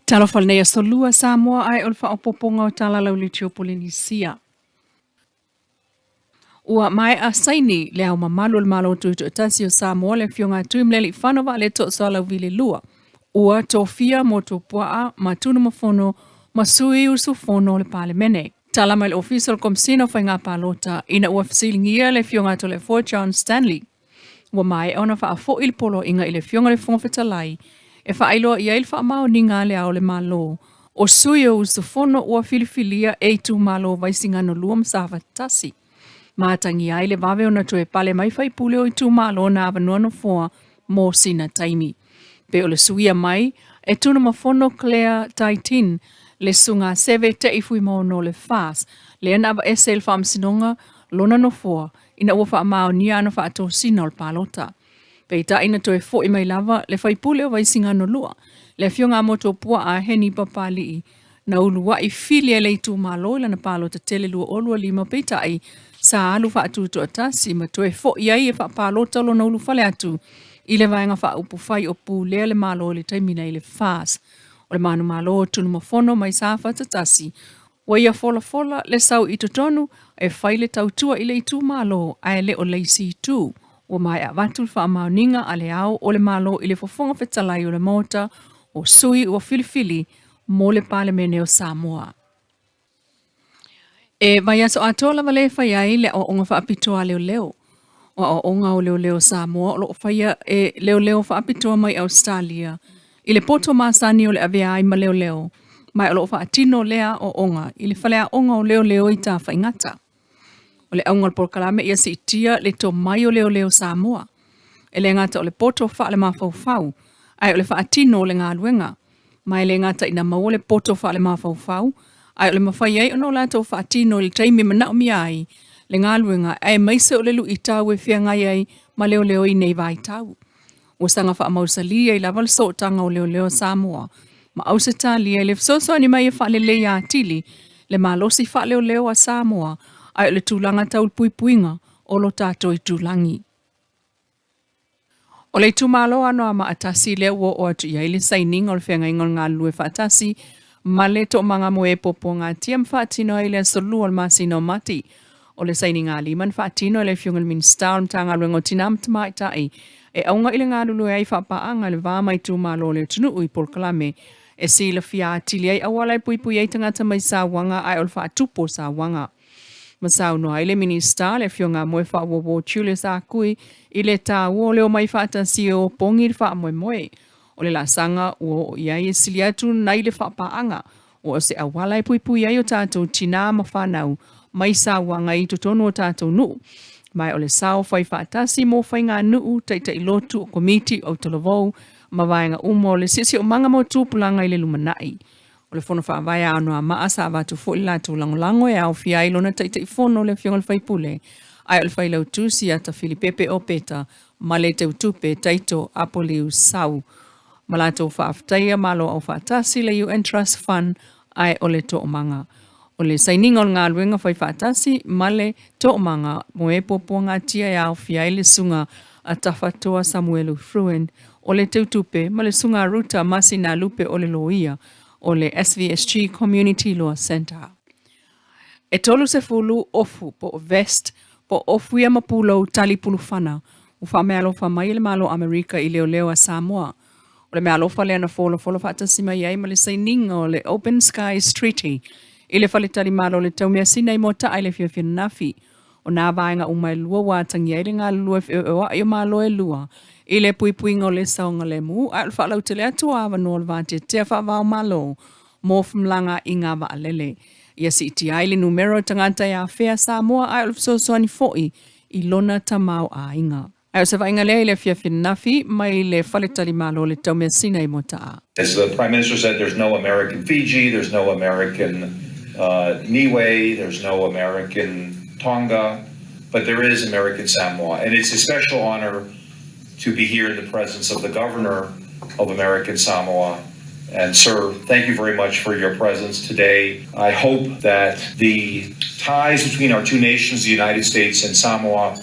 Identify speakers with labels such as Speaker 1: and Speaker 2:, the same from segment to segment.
Speaker 1: Talofa lenei aso lua Samoa ae o le faaopoopoga o tala lauliti o Polenisia. Ua maea saini le Ao Mamalu o le Malo Tutoatasi o Samoa le Afioga a Tuimalealiifano Vaaletoa Sualauvi II, ua tofia Motuopuaa ma Tunumafono ma sui usufono o le Palemene. Tala mai le Ofisa o le Komesina o Faiga Palota ina ua fesiligia le Afioga a Toleafoa John Stanley. Ua maea ona faafoi le poloaiga i le Afioga i le Fofoga Fetalai e faailoa i ai le faamaoniga a Le Ao o le Malo o sui o usufono ua filifilia e itumalo Vaisigano 2 ma Safata 1. Ma atagia ai le vave ona toe pale mai faipule o itumalo na avanoa nofoa mo sina taimi. Pe o le suia mai e Tunumafono Claire Taitin le susuga Seve Te'i Fuimaono o le FAS lea na aveese e le Faamasinoga lona nofoa ina ua faamaonia ana faatosina o le palota. Peitai na toe fo'i mai lava le faipule o Vaisigano 2, le Afioga a Motuopuaa Heni Papali'i, na ulua'i fili e le itumalo i lana palota tele 2025 peitai sa alu faatutoatasi ma toe fo'i ai e faapalota lona ulufale atu i le Vaega Faaupufai o pulea le Malo i le taimi nei le FAS. O le manumalo o Tunumafono mai Safata 1 Ua ia folafola le sau i totonu e fai le tautua i le itumalo ae le o le isi itu. Ua maea avatu le faamaoniga a Le Ao o le Malo i le Fofoga Fetalai o le Maota o sui ua filifili mo le Palemene o Samoa. E vaiaso atoa lava lea e fai ai le aoaoga faapitoa a leoleo. O aoaoga o leoleo Samoa o lo o faia e leoleo faapitoa mai Ausetalia i le poto masani o le avea ai ma leoleo, ma o lo o faatino lea aoaoga i le faleaoga o leoleo i Tafaigata. O le auga o le polokalame ia siitia le tomai o leoleo Samoa. E le gata o le poto faalemafaufau, ae o le faatino o le galuega. Ma e le gata ina maua le poto faalemafaufau, ae o le mafai ai ona o latou faatino i le taimi e manaomia ai le galuega aemaise o le luitau e feagai ai ma leoleo i nei vaitau. Ua saga faamausali ai lava le sootaga o leoleo Samoa ma Ausetalia i le fesoasoani mai e faaleleia atili le malosi faaleoleo a Samoa ae o le tulaga tau le puipuiga o lo tatou itulagi. O le itumalo Anoamaa 1 lea ua oo atu i ai le sainiga o le feagaiga o le galulue faatasi ma le Toomaga Moe Puapuagatia ma faatino ai le aso 2 o le masina o Mati. O le sainigalima na faatino e le Afioga i le Minisita o le Matagaluega o Tina ma Tamaitai e auga i le galulue ai faapaaga i le va ma itumalo o le atunuu i polokalame e silafia atili ai auala e puipui ai tagata mai sauaga ae o le faatupu o sauaga. Ma saunoa ai le Minisita, le Afioga a Moefaauouo Julius Ah Kui i le taua o le omai faatasi e opogi le faamoemoe o le laasaga ua oo i ai e sili atu nai le faapaaga ua o se auala e puipui ai o tatou tinā ma fanau mai sauaga i totonu o tatou nuu. Ma o le sao fai faatasi mo faiganuu, taitai lotu, o komiti, o talavou ma vaega uma o le siosiomaga mo tupulaga i le lumanai. O le Fono Faavae a Anoamaa sa avatu foi le latou lagolago e aofia ai lona Taitaifono le Afioga i le Faipule, ae o le Failautusi ia Tafilipepe Opeta ma le Teutupe Taito Apoliu Sau ma latou faafetaia Malo Aufaatasi le UN Trust Fund ae o le Toomaga. O le sainiga o le galuega fai faatasi ma le Toomaga mo e puapuagatia e aofia ai le Susuga a Tafatoa Samuelu Fruin o le Teutupe ma le Susuga a Ruta Masinalupe o le Loia o le SVSG Community Law Centre. E 30 ofu po o vest po o ofu ia ma pulou tali pulufana ua faameaalofa mai e le Malo o Amerika i leoleo a Samoa. O le meaalofa lea na folafola faatasi mai ai ma le sainiga o le Open Skies Treaty i le faletalimalo o le Taumeasina i Moata'a i le afiafi ananafi. O nā vaega uma e lua ua atagia ai le galulue feoeoa'i o Malo e lua i le puipuiga o le saogalemu ae o le faalautele atu o avanoa o le vateatea faava-o-Malo mo femalagaaiga vaalele. Ia siitia ai le numera o tagata e afea Samoa ae o le fesoasoani foi i lona tamaoaiga. Ae o se vaaiga lea i le afiafi ananafi mai le faletalimalo o le Taumeasina i Moata'a.
Speaker 2: As the Prime Minister said, there's no American Fiji, there's no American Niue, there's no American Tonga, but there is American Samoa. And it's a special honor to be here in the presence of the governor of American Samoa. And, sir, thank you very much for your presence today. I hope that the ties between our two nations, the United States and Samoa,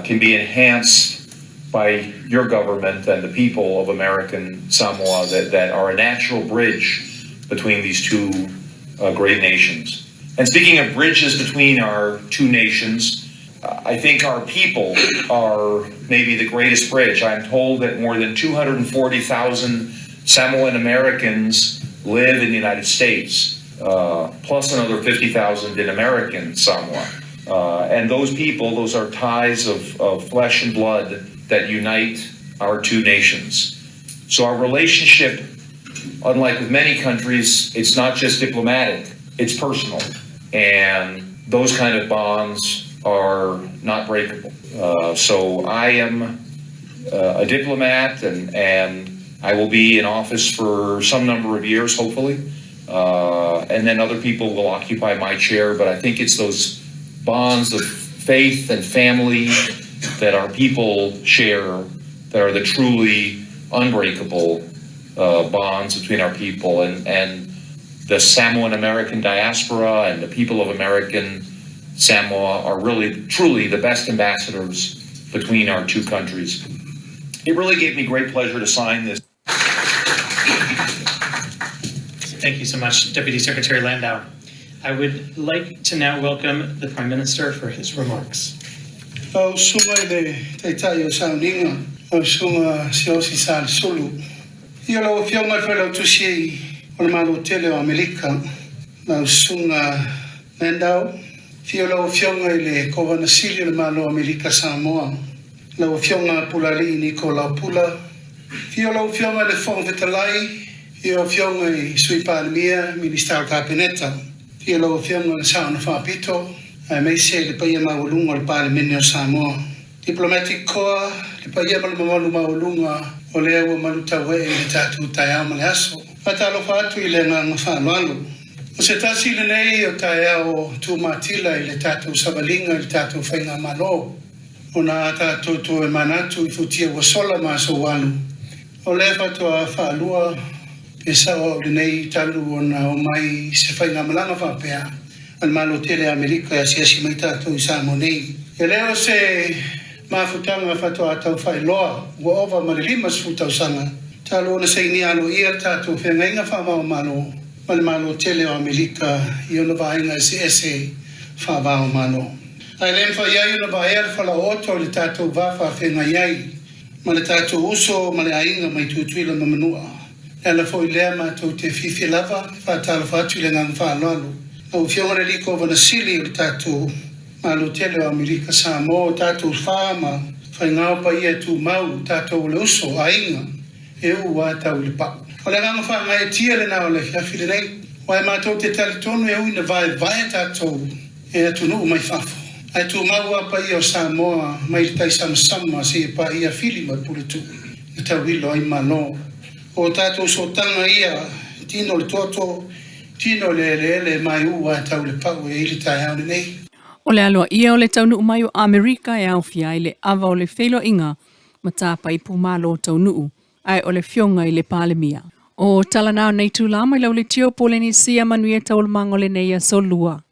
Speaker 2: can be enhanced by your government and the people of American Samoa that, that are a natural bridge between these two great nations. And speaking of bridges between our two nations, I think our people are maybe the greatest bridge. I'm told that more than 240,000 Samoan Americans live in the United States, plus another 50,000 in American Samoa. And those people, those are ties of, of flesh and blood that unite our two nations. So our relationship, unlike with many countries, it's not just diplomatic, it's personal. And those kind of bonds are not breakable. So I am a diplomat and, and I will be in office for some number of years, hopefully. And then other people will occupy my chair. But I think it's those bonds of faith and family that our people share that are the truly unbreakable bonds between our people. And, and the Samoan American diaspora and the people of American Samoa are really, truly the best ambassadors between our two countries. It really gave me great pleasure to sign this.
Speaker 3: Thank you so much, Deputy Secretary Landau. I would like to now welcome the Prime Minister for his remarks.
Speaker 4: Lau Susuga i le Taitai o Sauniga, lau Susuga Siaosi Salesulu. Ia lau Afioga i le Failautusi o le Malo Tele o Amerika, lau Susuga Landau. Afio lau Afioga i le Kovana Sili o le Malo o Amerika Samoa, lau Afioga Pulalii Niko Laopula. Afio lau Afioga i le Fofoga Fetalai, afio Afioga i Sui Palemia, Minisita o le Kapeneta. Afio lau Afioga i le Saono Faapito, aemaise le paia maualuga o le Palemene o Samoa. Diplomatic Corps, le paia ma le mamalu maualuga o lea ua malutauee i le tatou taeao ma le aso. Faatalofa atu i le agaga faaaloalo. O se tasi lenei o taeao tumatila i le tatou savaliga i le tatou faigamalo, ona a tatou toe manatu i futia ua sola ma aso ua alu, o lea faatoa faalua pe sao au lenei talu ona omai i se faigamalaga faapea a le Malo tele Amerika e asiasi mai tatou i Samoa nei. E le o se mafutaga faatoa tau faailoa ua ova ma le 50 tausaga talu ona sainia aloaia le tatou feagaiga faava-o-Malo ma le Malo tele o Amerika i ona vaega eseese faava-o-Malo. Ae le mafai ai ona vaea le falaooto i le tatou va faafeagai ai ma le tatou uso ma le aiga mai Tutuila ma Manua. E ala foi lea matou te fiafia lava e faatalofa atu i le agaga faaaloalo. Lau Afioga i le Alii Kovana Sili o le tatou Malo tele o Amerika Samoa, o tatou fa ma faigao paia e tumau, o tatou o le uso, aiga, e uu a tau i le pau. O le agaga faagaeetia lena o le afiafi lenei, aua e matou te talitonu e ui ina vaevae tatou e atunuu mai fafo, ae tumau a paia o Samoa mai le taisamasama seia paia Fili ma le Puletuu na tauilo ai Malo. O tatou sootaga ia, tino i le toto, tino i le eleele, maiu a tau i le pau e i ai le taeao lenei.
Speaker 1: O le aloaia o le taunuu mai o Amerika e aofia ai le ava o le feiloaiga ma tāpai pumalo taunuu, ae o le Afioga i le Palemia. O tala na o nei itulā mai Lauleitio, Polenisia, manuia taualumaga o lenei aso Lua.